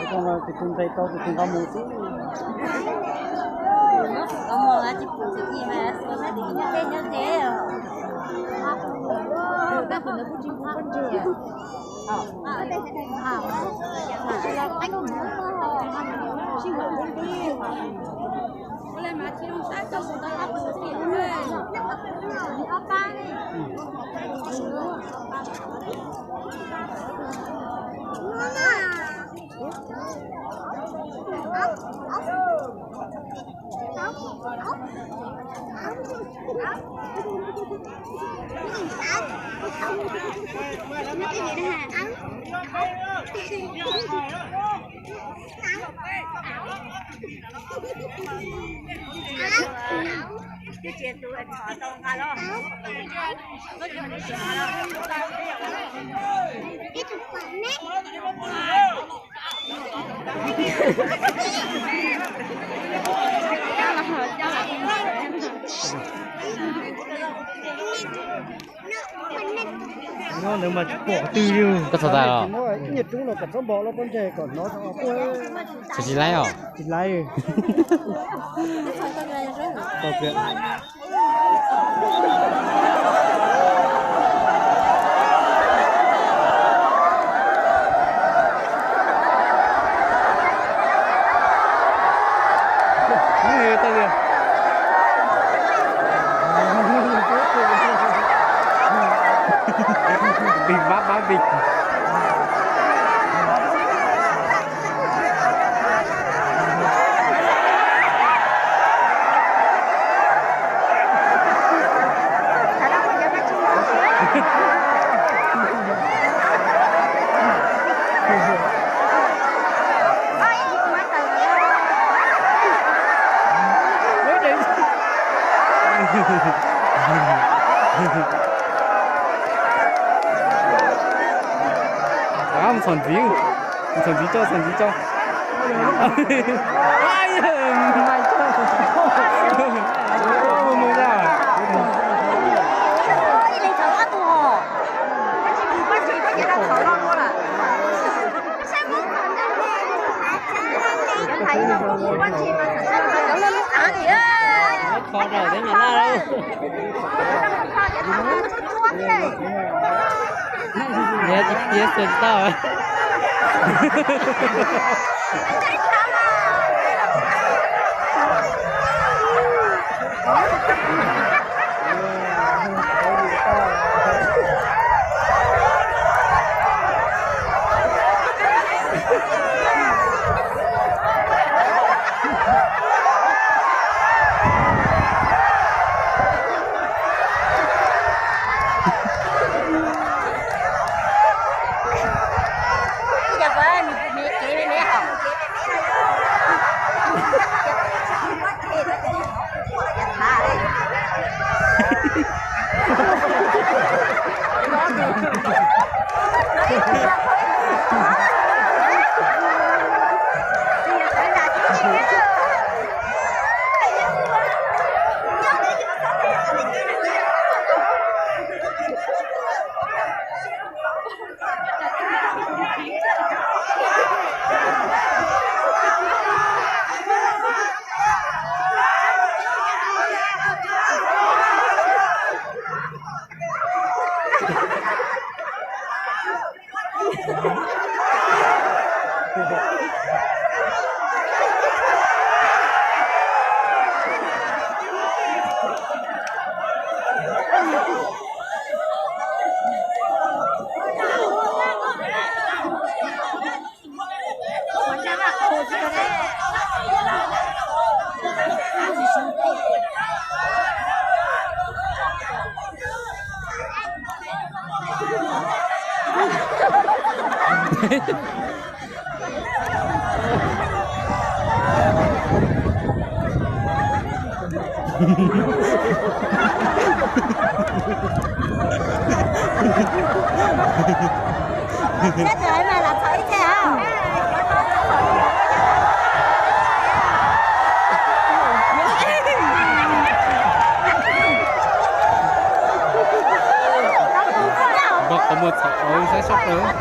Tus tus ntes tau tus tus nqa mus xwb. Nyob ntawd mas tsis pom twg li. Koj txog tas los? Ib nyuag roob los kom txhob npog lub pob ntseg kom hnov. Tsis laib os. Tsis laib. Vij vab vab vij. Txhob ntxiv, txhob ntxiv tso, txhob ntxiv tso. Kho rau tej nyuag naj lauj. Niam tsis tiav xwm tau. Npog qhov muag txhaum saib sab plaws.